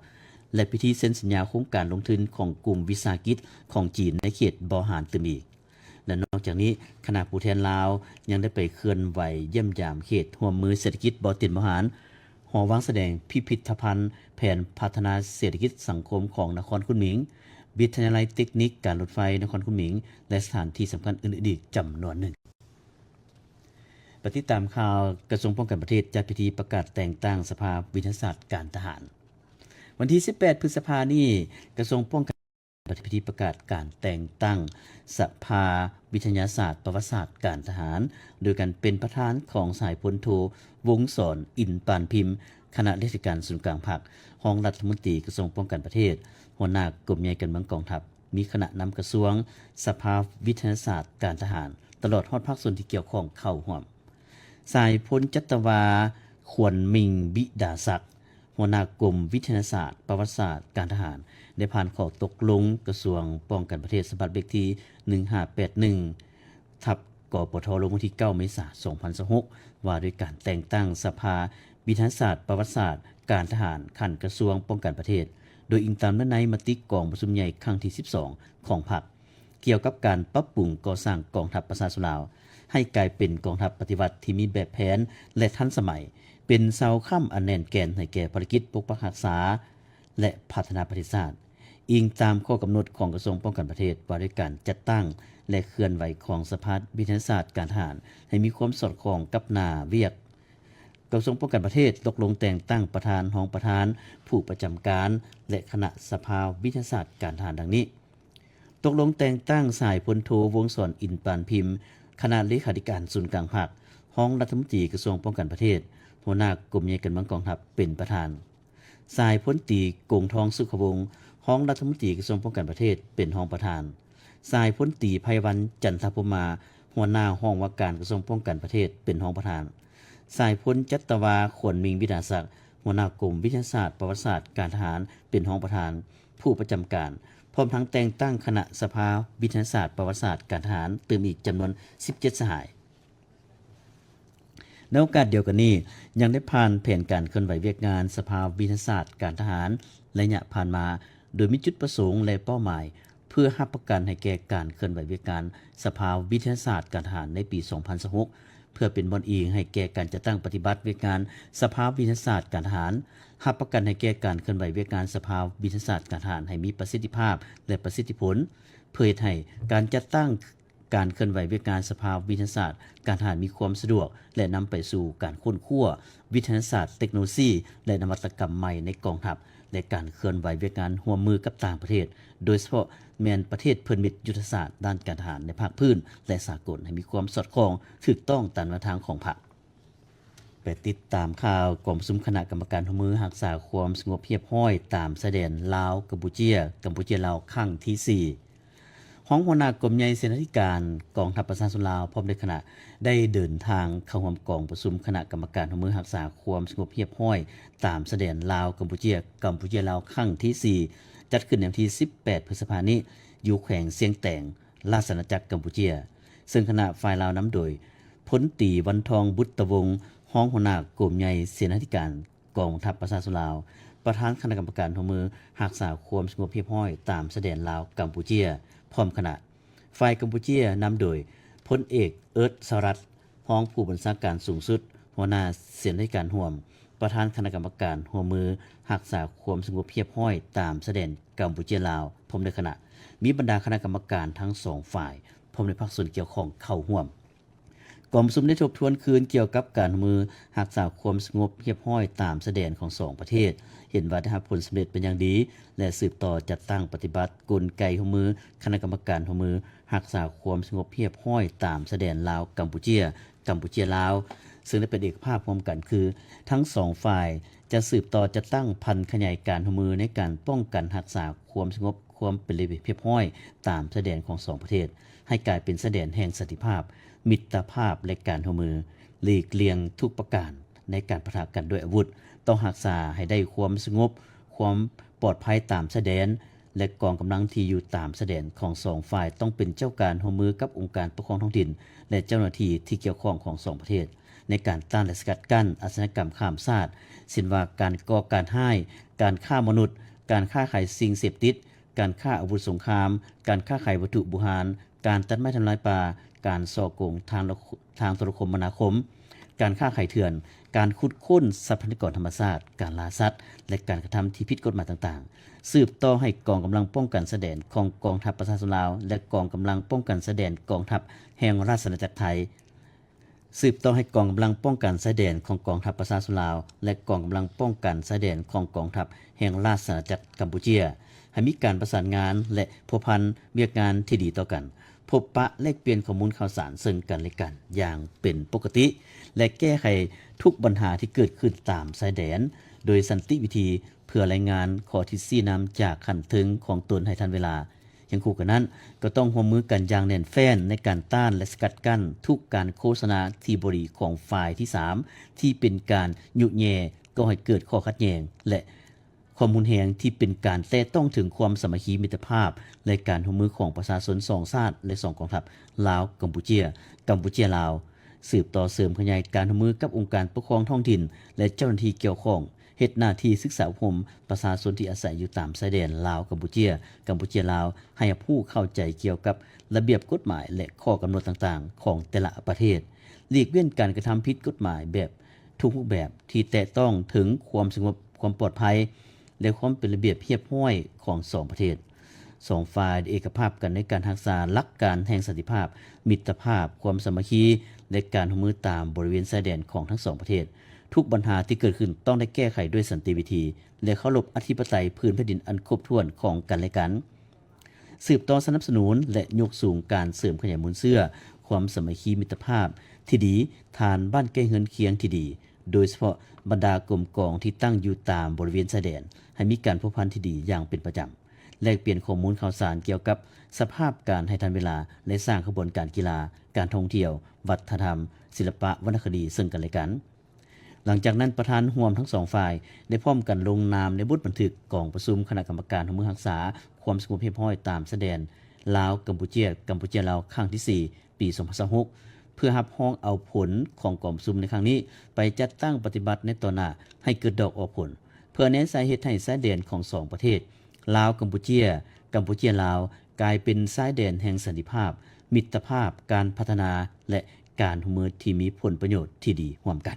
ແລະ ພິທີເຊັນສັນຍາໂຄງການລົງທຶນຂອງກຸ່ມວິສາຫະກິດຂອງຈີນໃນເຂດບໍ່ຫານຕື່ມອີກ. ແລະ ນອກຈາກນີ້, ຄະນະຜູ້ແທນລາວຍັງໄດ້ໄປເຄື່ອນໄຫວຢ້ຽມຢາມເຂດຮ່ວມມືເສດຖະກິດບໍ່ເຕັນບໍ່ຫານ, ຫໍວາງສະແດງພິພິດທະພັນແຜນພັດທະນາເສດຖະກິດສັງຄົມຂອງນະຄອນຄຸນໝິງ, ວິທະຍາໄລເຕັກນິກການລົດໄຟນະຄອນຄຸນໝິງ ແລະ ສະຖານທີ່ສຳຄັນອື່ນໆອີກຈຳນວນໜຶ່ງ. ໄປຕິດຕາມຂ່າວ, ກະຊວງປ້ອງກັນປະເທດຈັດພິທີປະກາດແຕ່ງຕັ້ງສະພາວິທະຍາສາດການທະຫານ. ວັນທີສິບແປດ ພຶດສະພານີ້, ກະຊວງປ້ອງກັນ ປະຕິດ ພິທີປະກາດການແຕ່ງຕັ້ງສະພາວິທະຍາສາດປະຫວັດສາດການທະຫານ, ໂດຍການເປັນປະທານຂອງສະຫາຍພົນໂທ ວົງສອນ ອິນປານພິມ, ຄະນະເລຂາທິການສູນກາງພັກ, ຮອງລັດຖະມົນຕີກະຊວງປ້ອງກັນປະເທດ, ຫົວໜ້າກົມໃຫຍ່ການເມືອງກອງທັບ, ມີຄະນະນຳກະຊວງ, ສະພາວິທະຍາສາດການທະຫານ, ຕະຫຼອດຮອດພາກສ່ວນທີ່ກ່ຽວຂ້ອງເຂົ້າຮ່ວມ. ສະຫາຍພົນຈັດຕະວາ ຂວັນມິງ ບິດາສັກ, ຫົວໜ້າກົມວິທະຍາສາດປະຫວັດສາດການທະຫານ ໄດ້ຜ່ານຂໍ້ຕົກລົງກະຊວງປ້ອງກັນປະເທດ ສະບັບເລກທີ ໜຶ່ງຫ້າແປດໜຶ່ງ ທັບ ກປທ ລົງວັນທີເກົ້າ ເມສາ ສອງພັນຊາວຫົກ ວ່າດ້ວຍການແຕ່ງຕັ້ງສະພາວິທະຍາສາດປະຫວັດສາດການທະຫານຂັ້ນກະຊວງປ້ອງກັນປະເທດ, ໂດຍອີງຕາມເນື້ອໃນມະຕິກອງປະຊຸມໃຫຍ່ຄັ້ງທີສິບສອງຂອງພັກ. ກ່ຽວກັບການປັບປຸງກໍ່ສ້າງກອງທັບປະຊາຊົນລາວ ໃຫ້ກາຍເປັນກອງທັບປະຕິວັດທີ່ມີແບບແຜນ ແລະ ທັນສະໄໝ, ເປັນເສົາຄ້ຳອັນແໜ້ນແກ່ນໃຫ້ແກ່ພາລະກິດປົກປັກຮັກສາ ແລະ ພັດທະນາປະເທດຊາດ. ອີງຕາມຂໍ້ກຳນົດຂອງກະຊວງປ້ອງກັນປະເທດ ວ່າດ້ວຍການຈັດຕັ້ງ ແລະ ເຄື່ອນໄຫວຂອງສະພາວິທະຍາສາດການທະຫານ ໃຫ້ມີຄວາມສອດຄ່ອງກັບໜ້າວຽກ. ກະຊວງປ້ອງກັນປະເທດຕົກລົງແຕ່ງຕັ້ງປະທານ, ຮອງປະທານ, ຜູ້ປະຈຳການ ແລະ ຄະນະສະພາວິທະຍາສາດການທະຫານ ດັ່ງນີ້. ຕົກລົງແຕ່ງຕັ້ງສະຫາຍພົນໂທ ວົງສອນ ອິນປານພິມ, ຄະນະເລຂາທິການສູນກາງພັກ, ຮອງລັດຖະມົນຕີກະຊວງປ້ອງກັນປະເທດ, ຫົວໜ້າກົມໃຫຍ່ການເມືອງກອງທັບ ເປັນປະທານ. ສະຫາຍພົນຕີ ກົງທອງ ສຸຂະວົງ, ຮອງລັດຖະມົນຕີກະຊວງປ້ອງກັນປະເທດ ເປັນຮອງປະທານ. ສະຫາຍພົນຕີ ໄພວັນ ຈັນທະພົມມາ, ຫົວໜ້າຫ້ອງວ່າການກະຊວງປ້ອງກັນປະເທດ ເປັນຮອງປະທານ. ສະຫາຍພົນ ຈັດຕະວາ ຂວັນມິງ ວິດາສັກ, ຫົວໜ້າກົມວິທະຍາສາດປະຫວັດສາດການທະຫານ ເປັນຮອງປະທານ, ຜູ້ປະຈຳການ, ພ້ອມທັງແຕ່ງຕັ້ງຄະນະສະພາວິທະຍາສາດປະຫວັດສາດການທະຫານ ຕື່ມອີກຈຳນວນສິບເຈັດສະຫາຍ. ໃນໂອກາດດຽວກັນນີ້ ຍັງໄດ້ຜ່ານແຜນການເຄື່ອນໄຫວວຽກງານສະພາວິທະຍາສາດການທະຫານໄລຍະຜ່ານມາ ໂດຍມີຈຸດປະສົງ ແລະ ເປົ້າໝາຍ ເພື່ອຮັບປະກັນໃຫ້ແກ່ການເຄື່ອນໄຫວວຽກງານສະພາວິທະຍາສາດການທະຫານໃນປີສອງພັນຊາວຫົກ ເພື່ອເປັນບ່ອນອີງໃຫ້ແກ່ການຈັດຕັ້ງປະຕິບັດວຽກງານສະພາວິທະຍາສາດການທະຫານ, ຮັບປະກັນໃຫ້ແກ່ການເຄື່ອນໄຫວວຽກງານສະພາວິທະຍາສາດການທະຫານໃຫ້ມີປະສິດທິພາບ ແລະ ປະສິດທິຜົນ, ເພື່ອເຮັດໃຫ້ການຈັດຕັ້ງ ການເຄື່ອນໄຫວວຽກງານສະພາວິທະຍາສາດການທະຫານມີຄວາມສະດວກ ແລະ ນຳໄປສູ່ການຄົ້ນຄວ້າວິທະຍາສາດ, ເຕັກໂນໂລຊີ ແລະ ນະວັດຕະກຳໃໝ່ໃນກອງທັບ ແລະ ການເຄື່ອນໄຫວວຽກງານຮ່ວມມືກັບຕ່າງປະເທດ, ໂດຍສະເພາະແມ່ນປະເທດເພື່ອນມິດຍຸດທະສາດດ້ານການທະຫານໃນພາກພື້ນ ແລະ ສາກົນ ໃຫ້ມີຄວາມສອດຄ່ອງ, ຖືກຕ້ອງຕາມແນວທາງຂອງພັກ. ໄປຕິດຕາມຂ່າວກອງປະຊຸມຄະນະກຳມະການຮ່ວມມືຮັກສາຄວາມສະຫງົບຮຽບຮ້ອຍຕາມຊາຍແດນລາວ-ກຳປູເຈຍ, ກຳປູເຈຍ-ລາວ ຄັ້ງທີສີ່. ຮອງຫົວໜ້າກົມໃຫຍ່ເສນາທິການກອງທັບປະຊາຊົນລາວ ພ້ອມດ້ວຍຄະນະ ໄດ້ເດີນທາງເຂົ້າຮ່ວມກອງປະຊຸມຄະນະກຳມະການຮ່ວມມືຮັກສາຄວາມສະຫງົບຮຽບຮ້ອຍຕາມຊາຍແດນລາວ-ກຳປູເຈຍ, ກຳປູເຈຍ-ລາວ ຄັ້ງທີສີ່ ຈັດຂຶ້ນໃນວັນທີສິບແປດ ພຶດສະພານີ້ ຢູ່ແຂວງຊຽງແຕງ, ລາຊະອານາຈັກກຳປູເຈຍ, ເຊິ່ງຄະນະຝ່າຍລາວນຳໂດຍ ພົນຕີ ວັນທອງ ບຸດຕະວົງ, ຮອງຫົວໜ້າກົມໃຫຍ່ເສນາທິການ ກອງທັບປະຊາຊົນລາວ, ປະທານຄະນະກຳມະການຮ່ວມມືຮັກສາຄວາມສະຫງົບຮຽບຮ້ອຍຕາມຊາຍແດນລາວ-ກຳປູເຈຍ ພ້ອມຄະນະ. ຝ່າຍກຳປູເຈຍນຳໂດຍ ພົນເອກ ເອີດ ສະຫະລັດ, ຮອງຜູ້ບັນຊາການສູງສຸດ, ຫົວໜ້າເສນາທິການຮ່ວມ, ປະທານຄະນະກຳມະການຮ່ວມມືຮັກສາຄວາມສະຫງົບຮຽບຮ້ອຍຕາມຊາຍແດນກຳປູເຈຍ-ລາວ ພ້ອມດ້ວຍຄະນະ. ມີບັນດາຄະນະກຳມະການທັງສອງຝ່າຍ ພ້ອມດ້ວຍພາກສ່ວນກ່ຽວຂ້ອງເຂົ້າຮ່ວມ. ກອງປະຊຸມໄດ້ທົບທວນຄືນກ່ຽວກັບການຮ່ວມມືຮັກສາຄວາມສະຫງົບຮຽບຮ້ອຍຕາມຊາຍແດນຂອງສອງປະເທດ, ເຫັນວ່າໄດ້ຮັບຜົນສຳເລັດເປັນຢ່າງດີ ແລະ ສືບຕໍ່ຈັດຕັ້ງປະຕິບັດກົນໄກຮ່ວມມືຄະນະກຳມະການຮ່ວມມືຮັກສາຄວາມສະຫງົບຮຽບຮ້ອຍຕາມຊາຍແດນລາວ-ກຳປູເຈຍ, ກຳປູເຈຍ-ລາວ, ເຊິ່ງໄດ້ເປັນເອກະພາບຮ່ວມກັນຄື ທັງສອງຝ່າຍຈະສືບຕໍ່ຈັດຕັ້ງຜັນຂະຫຍາຍການຮ່ວມມືໃນການປ້ອງກັນຮັກສາຄວາມສະຫງົບ ຄວາມເປັນລະບຽບຮຽບຮ້ອຍຕາມຊາຍແດນຂອງສອງປະເທດ ໃຫ້ກາຍເປັນຊາຍແດນແຫ່ງສັນຕິພາບ, ມິດຕະພາບ ແລະ ການຮ່ວມມື, ຫຼີກລ່ຽງທຸກປະການໃນການປະທະກັນດ້ວຍອາວຸດ, ຕ້ອງຮັກສາໃຫ້ໄດ້ຄວາມສະຫງົບ, ຄວາມປອດໄພຕາມຊາຍແດນ ແລະ ກອງກຳລັງທີ່ຢູ່ຕາມຊາຍແດນຂອງສອງຝ່າຍຕ້ອງເປັນເຈົ້າການຮ່ວມມືກັບອົງການປົກຄອງທ້ອງຖິ່ນ ແລະ ເຈົ້າໜ້າທີ່ທີ່ກ່ຽວຂ້ອງຂອງສອງປະເທດ ໃນການຕ້ານ ແລະ ສະກັດກັ້ນອາຊະຍາກຳຂ້າມຊາດ, ເຊັ່ນວ່າ ການກໍ່ການຮ້າຍ, ການຄ້າມະນຸດ, ການຄ້າຂາຍສິ່ງເສບຕິດ, ການຄ້າອາວຸດສົງຄາມ, ການຄ້າຂາຍວັດຖຸບູຮານ, ການຕັດໄມ້ທຳລາຍປ່າ, ການສໍ້ໂກງທາງ ທາງໂທລະຄົມມະນາຄົມ, ການຄ້າຂາຍເຖື່ອນ, ການຂຸດຄົ້ນຊັບພະຍາກອນທຳມະຊາດ, ການລ່າສັດ ແລະ ການກະທຳທີ່ຜິດກົດໝາຍຕ່າງໆ. ສືບຕໍ່ໃຫ້ກອງກຳລັງປ້ອງກັນຊາຍແດນຂອງກອງທັບປະຊາຊົນລາວ ແລະ ກອງກຳລັງປ້ອງກັນຊາຍແດນກອງທັບແຫ່ງລາຊະອານາຈັກໄທ ສືບຕໍ່ໃຫ້ກອງກຳລັງປ້ອງກັນຊາຍແດນຂອງກອງທັບປະຊາຊົນລາວ ແລະ ກອງກຳລັງປ້ອງກັນຊາຍແດນຂອງກອງທັບແຫ່ງລາຊະອານາຈັກກຳປູເຈຍ ໃຫ້ມີການປະສານງານ ແລະ ພົວພັນວຽກງານທີ່ດີຕໍ່ກັນ, ພົບປະແລກປ່ຽນຂໍ້ມູນຂ່າວສານເຊິ່ງກັນແລະກັນຢ່າງເປັນປົກກະຕິ ແລະ ແກ້ໄຂທຸກບັນຫາທີ່ເກີດຂຶ້ນຕາມຊາຍແດນໂດຍສັນຕິວິທີ ເພື່ອລາຍງານຂໍ້ທີ່ຊີ້ນຳຈາກຂັ້ນເທິງຂອງຕົນໃຫ້ທັນເວລາ. ຄຽງຄູ່ກັນນັ້ນ, ກໍຕ້ອງຮ່ວມມືກັນຢ່າງແໜ້ນແຟ້ນໃນການຕ້ານ ແລະ ສະກັດກັ້ນທຸກການໂຄສະນາທີ່ບໍ່ດີຂອງຝ່າຍທີສາມ ທີ່ເປັນການຍຸແຍ່ກໍ່ໃຫ້ເກີດຂໍ້ຂັດແຍ່ງ ແລະ ຄວາມຮຸນແຮງ ທີ່ເປັນການແຕະຕ້ອງເຖິງຄວາມສາມັກຄີມິດຕະພາບ ແລະ ການຮ່ວມມືຂອງປະຊາຊົນສອງຊາດ ແລະ ສອງກອງທັບ ລາວ-ກຳປູເຈຍ, ກຳປູເຈຍ-ລາວ. ສືບຕໍ່ເສີມຂະຫຍາຍການຮ່ວມມືກັບອົງການປົກຄອງທ້ອງຖິ່ນ ແລະ ເຈົ້າໜ້າທີ່ກ່ຽວຂ້ອງ, ເຮັດໜ້າທີ່ສຶກສາອົບຮົມປະຊາຊົນທີ່ອາໄສຢູ່ຕາມຊາຍແດນລາວ-ກຳປູເຈຍ, ກຳປູເຈຍ-ລາວ ໃຫ້ຮັບຮູ້ເຂົ້າໃຈກ່ຽວກັບລະບຽບກົດໝາຍ ແລະ ຂໍ້ກຳນົດຕ່າງໆຂອງແຕ່ລະປະເທດ. ຫຼີກເວັ້ນການກະທຳຜິດກົດໝາຍແບບທຸກຮູບແບບທີ່ແຕະຕ້ອງເຖິງຄວາມສະຫງົບ, ຄວາມປອດໄພ, ແລະ ຄວາມເປັນລະບຽບຮຽບຮ້ອຍຂອງສອງປະເທດ. ສອງຝ່າຍໄດ້ເອກະພາບກັນໃນການຮັກສາຫຼັກການແຫ່ງສັນຕິພາບ, ມິດຕະພາບ, ຄວາມສາມັກຄີ ແລະ ການຮ່ວມມືຕາມບໍລິເວນຊາຍແດນຂອງທັງສອງປະເທດ. ທຸກບັນຫາທີ່ເກີດຂຶ້ນຕ້ອງໄດ້ແກ້ໄຂດ້ວຍສັນຕິວິທີ ແລະ ເຄົາລົບອະທິປະໄຕພື້ນແຜ່ນດິນອັນຄົບຖ້ວນຂອງກັນແລະກັນ. ສືບຕໍ່ສະໜັບສະໜູນ ແລະ ຍົກສູງການເສີມຂະຫຍາຍມູນເຊື້ອຄວາມສາມັກຄີມິດຕະພາບທີ່ດີ, ຖານບ້ານໃກ້ເຮືອນຄຽງທີ່ດີ, ໂດຍສະເພາະບັນດາກົມກອງທີ່ຕັ້ງຢູ່ຕາມບໍລິເວນຊາຍແດນ ໃຫ້ມີການພົວພັນທີ່ດີຢ່າງເປັນປະຈຳ, ແລກປ່ຽນຂໍ້ມູນຂ່າວສານກ່ຽວກັບສະພາບການໃຫ້ທັນເວລາ ແລະ ສ້າງຂະບວນການກິລາ, ການທ່ອງທ່ຽວ, ວັດທະນະທຳ, ສິລະປະ, ວັນນະຄະດີເຊິ່ງກັນແລະກັນ. ຫຼັງຈາກນັ້ນ ປະທານຮ່ວມທັງສອງຝ່າຍໄດ້ພ້ອມກັນລົງນາມໃນບົດບັນທຶກກອງປະຊຸມຄະນະກຳມະການຮ່ວມມືຮັກສາຄວາມສະຫງົບຮຽບຮ້ອຍຕາມຊາຍແດນລາວ-ກຳປູເຈຍ, ກຳປູເຈຍ-ລາວ ຄັ້ງທີສີ່ ປີສອງພັນຊາວຫົກ ເພື່ອຮັບຮອງເອົາຜົນຂອງກອງປະຊຸມໃນຄັ້ງນີ້ໄປຈັດຕັ້ງປະຕິບັດໃນຕໍ່ໜ້າໃຫ້ເກີດດອກອອກຜົນ, ເພື່ອແນໃສ່ເຮັດໃຫ້ຊາຍແດນຂອງສອງປະເທດ ລາວ-ກຳປູເຈຍ, ກຳປູເຈຍ-ລາວ ກາຍເປັນຊາຍແດນແຫ່ງສັນຕິພາບ, ມິດຕະພາບ, ການພັດທະນາ ແລະ ການຮ່ວມມືທີ່ມີຜົນປະໂຫຍດທີ່ດີຮ່ວມກັນ.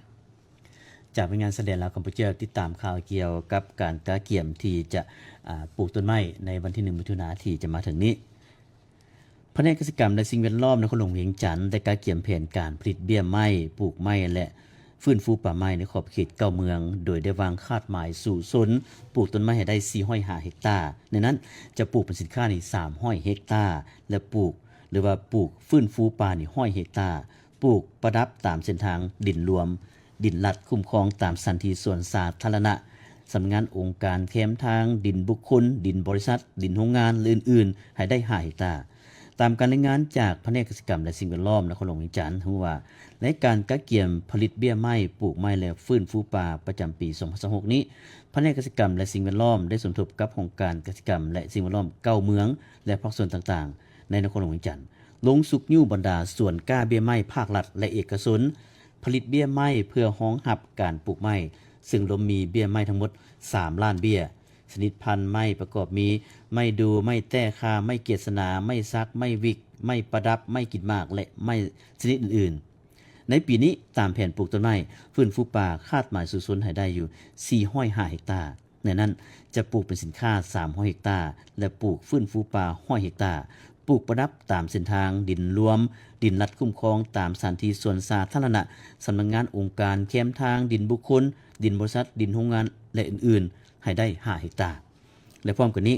ຈາກລາຍງານຊາຍແດນລາວ-ກຳປູເຈຍ ຕິດຕາມຂ່າວກ່ຽວກັບການກະກຽມທີ່ຈະ ອາ ປູກຕົ້ນໄມ້ໃນວັນທີໜຶ່ງ ມິຖຸນາທີ່ຈະມາເຖິງນີ້. ພະແນກກະສິກຳ ແລະ ສິ່ງແວດລ້ອມນະຄອນຫຼວງວຽງຈັນ ໄດ້ກະກຽມແຜນການຜະລິດເບ້ຍໄມ້, ປູກໄມ້ ແລະ ຟື້ນຟູປ່າໄມ້ໃນຂອບເຂດເກົ້າເມືອງ, ໂດຍໄດ້ວາງຄາດໝາຍສູ້ຊົນປູກຕົ້ນໄມ້ໃຫ້ໄດ້ສີ່ຮ້ອຍຫ້າເຮັກຕາ. ໃນນັ້ນຈະປູກເປັນສິນຄ້ານີ້ສາມຮ້ອຍເຮັກຕາ ແລະ ປູກ ຫຼືວ່າປູກຟື້ນຟູປ່ານີ້ຮ້ອຍເຮັກຕາ, ປູກປະດັບຕາມເສັ້ນທາງດິນລວມ, ດິນລັດຄຸ້ມຄອງຕາມສະຖານທີ່ສ່ວນສາທາລະນະ, ສຳນັກງານອົງການແຄມທາງ, ດິນບຸກຄົນ, ດິນບໍລິສັດ, ດິນໂຮງງານ ແລະ ອື່ນໆ ໃຫ້ໄດ້ຫ້າເຮັກຕາ. ຕາມການລາຍງານຈາກພະແນກກະສິກຳ ແລະ ສິ່ງແວດລ້ອມນະຄອນຫຼວງວຽງຈັນ ຮູ້ວ່າ ໃນການກະກຽມຜະລິດເບ້ຍໄມ້, ປູກໄມ້ ແລະ ຟື້ນຟູປ່າປະຈຳປີສອງພັນຊາວຫົກນີ້, ພະແນກກະສິກຳ ແລະ ສິ່ງແວດລ້ອມ ໄດ້ສົມທົບກັບຫ້ອງການກະສິກຳ ແລະ ສິ່ງແວດລ້ອມເກົ້າເມືອງ ແລະ ພາກສ່ວນຕ່າງໆ ໃນນະຄອນຫຼວງວຽງຈັນ ລົງຊຸກຍູ້ບັນດາສວນກ້າເບ້ຍໄມ້ພາກລັດ ແລະ ເອກະຊົນ ຜະລິດເບ້ຍໄມ້ເພື່ອຮອງຮັບການປູກໄມ້, ເຊິ່ງລວມມີເບ້ຍໄມ້ທັງໝົດສາມລ້ານເບ້ຍ. ຊະນິດພັນໄມ້ປະກອບມີ ໄມ້ດູ່, ໄມ້ແຕ້ຂ່າ, ໄມ້ກຽດສະໜາ, ໄມ້ສັກ, ໄມ້ວິກ, ໄມ້ປະດັບ, ໄມ້ກິນໝາກ ແລະ ໄມ້ຊະນິດອື່ນໆ. ໃນປີນີ້, ຕາມແຜນປູກຕົ້ນໄມ້, ຟື້ນຟູປ່າຄາດໝາຍສູ້ຊົນໃຫ້ໄດ້ຢູ່ສີ່ຮ້ອຍຫ້າເຮັກຕາ. ໃນນັ້ນຈະປູກເປັນສິນຄ້າສາມຮ້ອຍເຮັກຕາ ແລະ ປູກຟື້ນຟູປ່າຮ້ອຍເຮັກຕາ, ປູກປະດັບຕາມເສັ້ນທາງດິນລວມ, ດິນລັດຄຸ້ມຄອງຕາມສະຖານທີ່ສ່ວນສາທາລະນະ, ສຳນັກງານອົງການແຄມທາງ, ດິນບຸກຄົນ, ດິນບໍລິສັດ, ດິນໂຮງງານ ແລະ ອື່ນໆ ໃຫ້ໄດ້ຫ້າເຮັກຕາ. ແລະ ພ້ອມກັນນີ້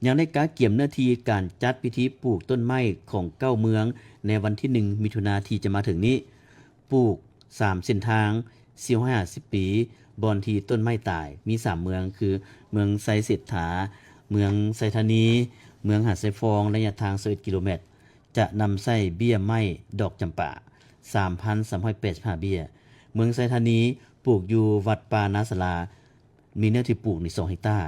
ຍັງໄດ້ກະກຽມເນື້ອທີ່ການຈັດພິທີປູກຕົ້ນໄມ້ຂອງເກົ້າເມືອງໃນວັນທີໜຶ່ງ ມິຖຸນາທີ່ຈະມາເຖິງນີ້, ປູກສາມເສັ້ນທາງ ສີ່ຮ້ອຍຫ້າສິບປີ ບ່ອນທີ່ຕົ້ນໄມ້ຕາຍ ມີສາມເມືອງ ຄື ເມືອງໄຊເສດຖາ, ເມືອງໄຊທານີ, ເມືອງຫາດຊາຍຟອງ ໄລຍະທາງຊາວເອັດກິໂລແມັດ ຈະນຳໃຊ້ເບ້ຍໄມ້ດອກຈຳປາ ສາມພັນສາມຮ້ອຍແປດສິບຫ້າເບ້ຍ. ເມືອງໄຊທານີ ປູກຢູ່ວັດປ່ານາສາລາ ມີເນື້ອທີ່ປູກນີ້ສອງເຮັກຕາ,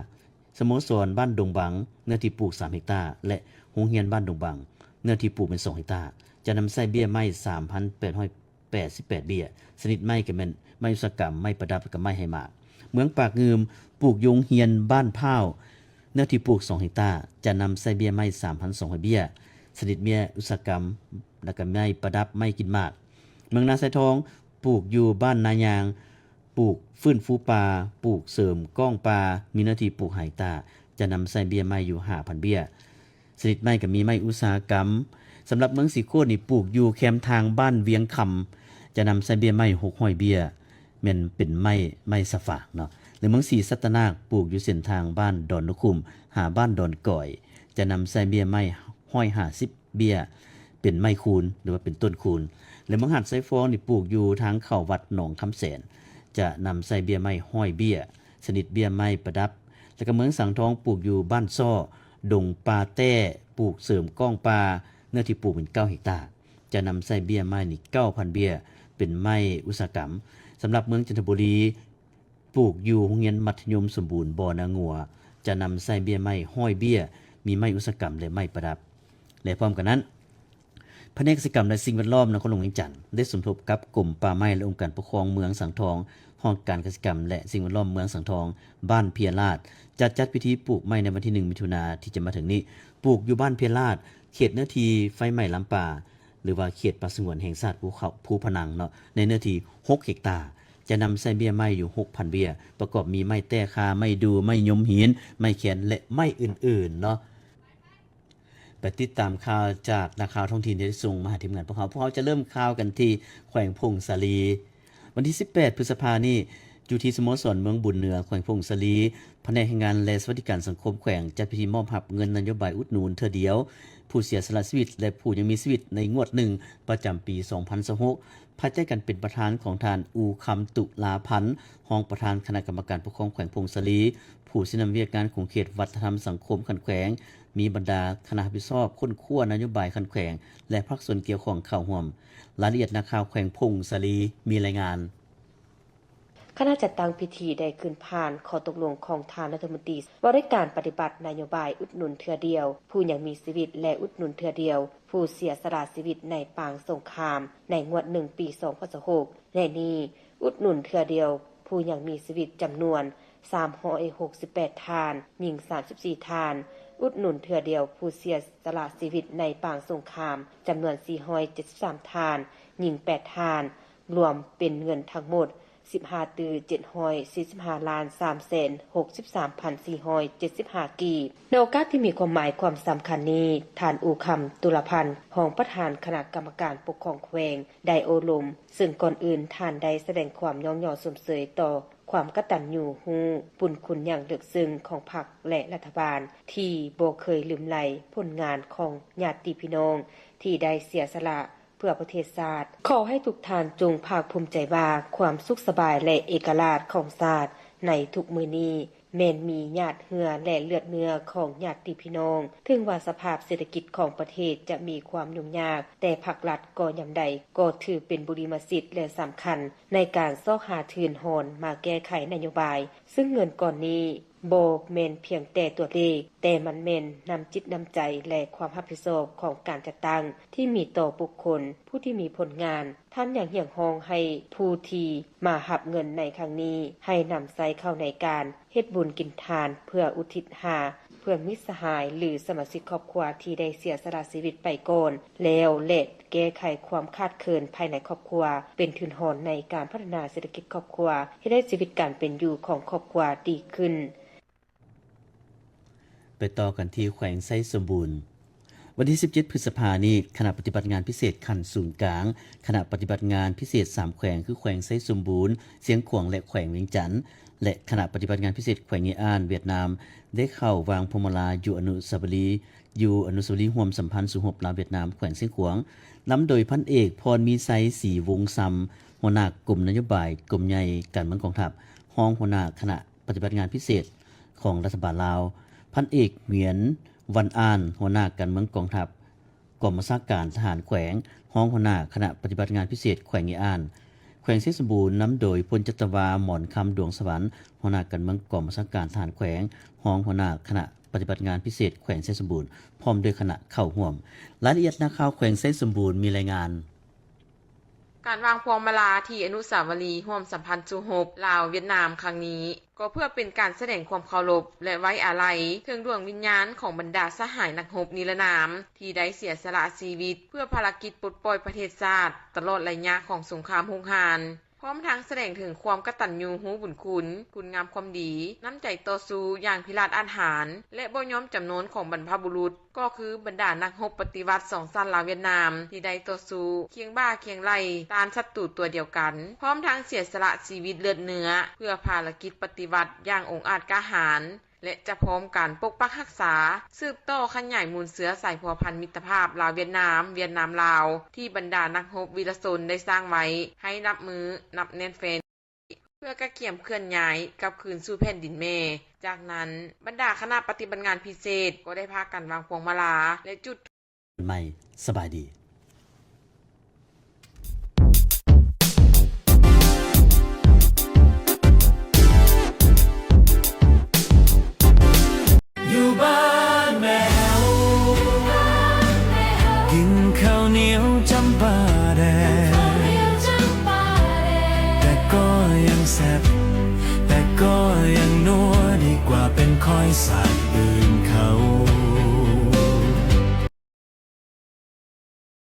ສະໂມສອນບ້ານດົງບັງ ເນື້ອທີ່ປູກສາມເຮັກຕາ ແລະ ໂຮງຮຽນບ້ານດົງບັງ ເນື້ອທີ່ປູກແມ່ນສອງເຮັກຕາ, ຈະນຳໃຊ້ເບ້ຍໄມ້ສາມພັນແປດຮ້ອຍ ແປດສິບແປດເບ້ຍ. ຊະນິດໄມ້ກໍແມ່ນໄມ້ອຸດສາຫະກຳ, ໄມ້ປະດັບ ແລະ ກໍໄມ້ໃຫ້ໝາກ. ເມືອງປາກງື່ມ ປູກຢູ່ໂຮງຮຽນບ້ານພ້າວ ເນື້ອທີ່ປູກສອງເຮັກຕາ, ຈະນຳໃຊ້ເບ້ຍໄມ້ສາມພັນສອງຮ້ອຍເບ້ຍ. ຊະນິດເບ້ຍອຸດສາຫະກຳ ແລະ ກໍໄມ້ປະດັບ, ໄມ້ກິນໝາກ. ເມືອງນາຊາຍທອງ ປູກຢູ່ບ້ານນາຍາງ, ປູກຟື້ນຟູປ່າ, ປູກເສີມກ້ອງປ່າ, ມີເນື້ອທີ່ປູກຫ້າເຮັກຕາ, ຈະນຳໃຊ້ເບ້ຍໄມ້ຢູ່ຫ້າພັນເບ້ຍ. ຊະນິດໄມ້ກໍມີໄມ້ອຸດສາຫະກຳ. ສຳລັບເມືອງສີໂຄດນີ້ ປູກຢູ່ແຄມທາງບ້ານວຽງຄຳ ຈະນຳໃຊ້ເບ້ຍໄມ້ຫົກຮ້ອຍເບ້ຍ ແມ່ນເປັນໄມ້ ໄມ້ສະຝາງເນາະ. ແລະ ເມືອງສີສັດຕະນາກ ປູກຢູ່ເສັ້ນທາງບ້ານດອນນົກຂຸ້ມ ຫາບ້ານດອນກອຍ ຈະນຳໃຊ້ເບ້ຍໄມ້ຮ້ອຍຫ້າສິບເບ້ຍ ເປັນໄມ້ຄູນ ຫຼືວ່າເປັນຕົ້ນຄູນ. ແລະ ເມືອງຫາດຊາຍຟອງນີ້ ປູກຢູ່ທາງເຂົ້າວັດໜອງຄຳແສນ ຈະນຳໃຊ້ເບ້ຍໄມ້ຮ້ອຍເບ້ຍ ຊະນິດເບ້ຍໄມ້ປະດັບ. ແລະ ກໍເມືອງສັງທອງ ປູກຢູ່ບ້ານຊໍ້ ດົງປ່າແຕ້ ປູກເສີມກ້ອງປ່າ ເນື້ອທີ່ປູກເປັນເກົ້າເຮັກຕາ, ຈະນຳໃຊ້ເບ້ຍໄມ້ນີ້ເກົ້າພັນເບ້ຍ ເປັນໄມ້ອຸດສາຫະກຳ. ສຳລັບເມືອງຈັນທະບູລີ ປູກຢູ່ໂຮງຮຽນມັດທະຍົມສົມບູນບໍ່ນາງົວ ຈະນຳໃຊ້ເບ້ຍໄມ້ຮ້ອຍເບ້ຍ ມີໄມ້ອຸດສາຫະກຳ ແລະ ໄມ້ປະດັບ. ແລະ ພ້ອມກັນນັ້ນ ພະແນກກະສິກຳ ແລະ ສິ່ງແວດລ້ອມນະຄອນຫຼວງວຽງຈັນ ໄດ້ສົມທົບກັບກົມປ່າໄມ້ ແລະ ອົງການປົກຄອງເມືອງສັງທອງ, ຫ້ອງການກະສິກຳ ແລະ ສິ່ງແວດລ້ອມເມືອງສັງທອງ, ບ້ານເພັຍລາດ ຈະຈັດພິທີປູກໄມ້ໃນວັນທີໜຶ່ງ ມິຖຸນາທີ່ຈະມາເຖິງນີ້. ປູກຢູ່ບ້ານເພັຍລາດ, ເຂດເນື້ອທີ່ໄຟໄໝ້ລຳປາ ຫຼືວ່າເຂດປ່າສະຫງວນແຫ່ງຊາດພູເຂົາ ພູພະນັງເນາະ ໃນເນື້ອທີ່ຫົກເຮັກຕາ, ຈະນຳໃຊ້ເບ້ຍໄມ້ຢູ່ຫົກພັນເບ້ຍ ປະກອບມີໄມ້ແຕ້ຄາ, ໄມ້ດູ່, ໄມ້ຍົມຫີນ, ໄມ້ແຄນ ແລະ ໄມ້ອື່ນໆເນາະ. ໄປຕິດຕາມຂ່າວຈາກນັກຂ່າວທ້ອງຖິ່ນທີ່ໄດ້ສົ່ງມາຫາທີມງານພວກເຮົາ. ພວກເຮົາຈະເລີ່ມຂ່າວກັນທີ່ແຂວງຜົ້ງສາລີ. ວັນທີສິບແປດ ພຶດສະພານີ້ ຢູ່ທີ່ສະໂມສອນເມືອງບຸນເໜືອ ແຂວງຜົ້ງສາລີ, ພະແນກແຮງງານ ແລະ ສະຫວັດດີການສັງຄົມແຂວງ ຈັດພິທີມອບຮັບເງິນນະໂຍບາຍອຸດໜູນເທື່ອດຽວ ຜູ້ເສຍສະຫຼະຊີວິດ ແລະ ຜູ້ຍັງມີຊີວິດໃນງວດໜຶ່ງ ປະຈຳປີສອງພັນຊາວຫົກ ພາຍໃຕ້ການເປັນປະທານຂອງທ່ານ ອູຄຳ ຕຸລາພັນ ຮອງປະທານຄະນະກຳມະການປົກຄອງແຂວງຜົ້ງສາລີ, ຜູ້ຊີ້ນຳວຽກງານຂົງເຂດວັດທະນະທຳສັງຄົມຂັ້ນແຂວງ, ມີບັນດາຄະນະຮັບຜິດຊອບຄົ້ນຄວ້ານະໂຍບາຍຂັ້ນແຂວງ ແລະ ພາກສ່ວນກ່ຽວຂ້ອງເຂົ້າຮ່ວມ. ລາຍລະອຽດນັກຂ່າວແຂວງຜົ້ງສາລີມີລາຍງານ. ຄະນະຈັດຕັ້ງພິທີໄດ້ຂຶ້ນຜ່ານຂໍ້ຕົກລົງຂອງທ່ານລັດຖະມົນຕີວ່າດ້ວຍການປະຕິບັດນະໂຍບາຍອຸດໜູນເທື່ອດຽວຜູ້ຍັງມີຊີວິດ ແລະ ອຸດໜູນເທື່ອດຽວຜູ້ເສຍສະຫຼະຊີວິດໃນປາງສົງຄາມໃນງວດໜຶ່ງປີສອງພັນຊາວຫົກ ແລະ ນີ້ອຸດໜູນເທື່ອດຽວຜູ້ຍັງມີຊີວິດຈຳນວນສາມຮ້ອຍຫົກສິບແປດທ່ານ, ຍິງສາມສິບສີ່ທ່ານ, ອຸດໜູນເທື່ອດຽວຜູ້ເສຍສະຫຼະຊີວິດໃນປາງສົງຄາມຈຳນວນສີ່ຮ້ອຍເຈັດສິບສາມທ່ານ, ຍິງແປດທ່ານ, ລວມເປັນເງິນທັງໝົດສິບຫ້າຕື້ເຈັດຮ້ອຍສີ່ສິບຫ້າລ້ານສາມແສນຫົກສິບສາມພັນສີ່ຮ້ອຍເຈັດສິບຫ້າກີບ. ໃນໂອກາດທີ່ມີຄວາມໝາຍຄວາມສຳຄັນນີ້, ທ່ານ ອູຄຳ ຕຸລາພັນ ຮອງປະທານຄະນະກຳມະການປົກຄອງແຂວງ ໄດ້ໂອ້ລົມ, ເຊິ່ງກ່ອນອື່ນທ່ານໄດ້ສະແດງຄວາມຍ້ອງຍໍຊົມເຊີຍຕໍ່ຄວາມກະຕັນຍູຮູ້ບຸນຄຸນຢ່າງເລິກເຊິ່ງຂອງພັກ ແລະ ລັດຖະບານ ທີ່ບໍ່ເຄີຍລືມໄຫຼຜົນງານຂອງຍາດຕິພີ່ນ້ອງທີ່ໄດ້ເສຍສະຫຼະ ເພື່ອປະເທດຊາດ. ຂໍໃຫ້ທຸກທ່ານຈົ່ງພາກພູມໃຈວ່າ ຄວາມສຸກສະບາຍ ແລະ ເອກະລາດຂອງຊາດໃນທຸກມື້ນີ້ ແມ່ນມີຫຍາດເຫື່ອ ແລະ ເລືອດເນື້ອຂອງຍາດຕິພີ່ນ້ອງ. ເຖິງວ່າສະພາບເສດຖະກິດຂອງປະເທດຈະມີຄວາມຫຍຸ້ງຍາກ, ແຕ່ພັກລັດກໍຍາມໃດກໍຖືເປັນບຸລິມະສິດ ແລະ ສຳຄັນໃນການຊອກຫາທຶນຮອນມາແກ້ໄຂນະໂຍບາຍ, ເຊິ່ງເງິນກ້ອນນີ້ ບໍ່ແມ່ນພຽງແຕ່ຕົວເລກ, ແຕ່ມັນແມ່ນນ້ຳຈິດນ້ຳໃຈ ແລະ ຄວາມຮັບຜິດຊອບຂອງການຈັດຕັ້ງທີ່ມີຕໍ່ບຸກຄົນຜູ້ທີ່ມີຜົນງານ. ທ່ານຍັງຮຽກຮ້ອງໃຫ້ຜູ້ທີ່ມາຮັບເງິນໃນຄັ້ງນີ້ ໃຫ້ນຳໃຊ້ເຂົ້າໃນການເຮັດບຸນກິນທານ ເພື່ອອຸທິດຫາເພື່ອນມິດສະຫາຍ ຫຼື ສະມາຊິກຄອບຄົວທີ່ໄດ້ເສຍສະຫຼະຊີວິດໄປກ່ອນແລ້ວ ແລະ ແກ້ໄຂຄວາມຂາດເຂີນພາຍໃນຄອບຄົວ, ເປັນທຶນຮອນໃນການພັດທະນາເສດຖະກິດຄອບຄົວ, ເຮັດໃຫ້ຊີວິດການເປັນຢູ່ຂອງຄອບຄົວດີຂຶ້ນ. ໄປຕໍ່ກັນທີ່ແຂວງໄຊສົມບູນ. ວັນທີສິບເຈັດ ພຶດສະພານີ້, ຄະນະປະຕິບັດງານພິເສດຂັ້ນສູນກາງ, ຄະນະປະຕິບັດງານພິເສດສາມແຂວງ ຄື ແຂວງໄຊສົມບູນ, ຊຽງຂວາງ ແລະ ແຂວງວຽງຈັນ ແລະ ຄະນະປະຕິບັດງານພິເສດແຂວງເງີອານ ຫວຽດນາມ ໄດ້ເຂົ້າວາງພວງມາລາຢູ່ອະນຸສາວະລີ ຢູ່ອະນຸສາວະລີຮ່ວມສຳພັນສູ້ຮົບລາວ-ຫວຽດນາມ ແຂວງຊຽງຂວາງ, ນຳໂດຍພັນເອກ ພອນມີໄຊ ສີວົງຊຳ ຫົວໜ້າກົມນະໂຍບາຍກົມໃຫຍ່ການເມືອງກອງທັບ, ຮອງຫົວໜ້າຄະນະປະຕິບັດງານພິເສດຂອງລັດຖະບານລາວ, ພັນເອກ ຫວຽນ ວັນອານ ຫົວໜ້າການເມືອງກອງທັບ ກອງບັນຊາການທະຫານແຂວງ, ຮອງຫົວໜ້າຄະນະປະຕິບັດງານພິເສດແຂວງເງີອານ. ແຂວງໄຊສົມບູນ ນຳໂດຍ ພົນຈັດຕະວາ ໝອນຄຳ ດວງສະຫວັນ ຫົວໜ້າການເມືອງກອງບັນຊາການທະຫານແຂວງ, ຮອງຫົວໜ້າຄະນະ ປະຕິບັດງານພິເສດແຂວງໄຊສົມບູນ ພ້ອມດ້ວຍຄະນະເຂົ້າຮ່ວມ. ລາຍລະອຽດນັກຂ່າວແຂວງໄຊສົມບູນມີລາຍງານ. ການວາງພວງມາລາທີ່ອະນຸສາວະລີຮ່ວມສຳພັນສູ້ຮົບລາວ-ຫວຽດນາມຄັ້ງນີ້ ກໍເພື່ອເປັນການສະແດງຄວາມເຄົາລົບ ແລະ ໄວ້ອາໄລເຖິງດວງວິນຍານຂອງບັນດາສະຫາຍນັກຮົບນິລະນາມ ທີ່ໄດ້ເສຍສະຫຼະຊີວິດເພື່ອພາລະກິດປົດປ່ອຍປະເທດຊາດ ຕະຫຼອດໄລຍະຂອງສົງຄາມຮຸກຮານ. ພ້ອມທັງສະແດງເຖິງຄວາມກະຕັນຍູຮູ້ບຸນຄຸນ, ຄຸນງາມຄວາມດີ, ນ້ຳໃຈຕໍ່ສູ້ຢ່າງພິລາດອາດຫານ ແລະ ບໍ່ຍອມຈຳນົນຂອງບັນພະບຸລຸດ, ກໍຄືບັນດານັກຮົບປະຕິວັດສອງຊາດລາວ-ຫວຽດນາມ ທີ່ໄດ້ຕໍ່ສູ້ຄຽງບ່າຄຽງໄຫຼ່ຕ້ານສັດຕູຕົວດຽວກັນ, ພ້ອມທັງເສຍສະຫຼະຊີວິດເລືອດເນື້ອ ເພື່ອພາລະກິດປະຕິວັດຢ່າງອົງອາດກ້າຫານ. ແລະ ຈະພ້ອມກັນປົກປັກຮັກສາ, ສືບຕໍ່ຂະຫຍາຍມູນເຊື້ອສາຍພົວພັນມິດຕະພາບລາວ-ຫວຽດນາມ, ຫວຽດນາມ-ລາວ ທີ່ບັນດານັກຮົບວີລະຊົນໄດ້ສ້າງໄວ້ ໃຫ້ນັບມື້ນັບແໜ້ນແຟ້ນ ເພື່ອກະກຽມເຄື່ອນຍ້າຍກັບຄືນສູ່ແຜ່ນດິນແມ່. ຈາກນັ້ນ, ບັນດາຄະນະປະຕິບັດງານພິເສດກໍໄດ້ພາກັນວາງພວງມາລາ ແລະ ຈຸດ ໃໝ່. ສະບາຍດີ. ຢູ່ບ້ານແມ່ເຮົາ ກິນເຂົ້າໜຽວຈຳປາແດງ ແຕ່ກໍຍັງແຊບ ແຕ່ກໍຍັງນົວ ດີກວ່າເປັນຂ້ອຍສາຍອື່ນ ຂ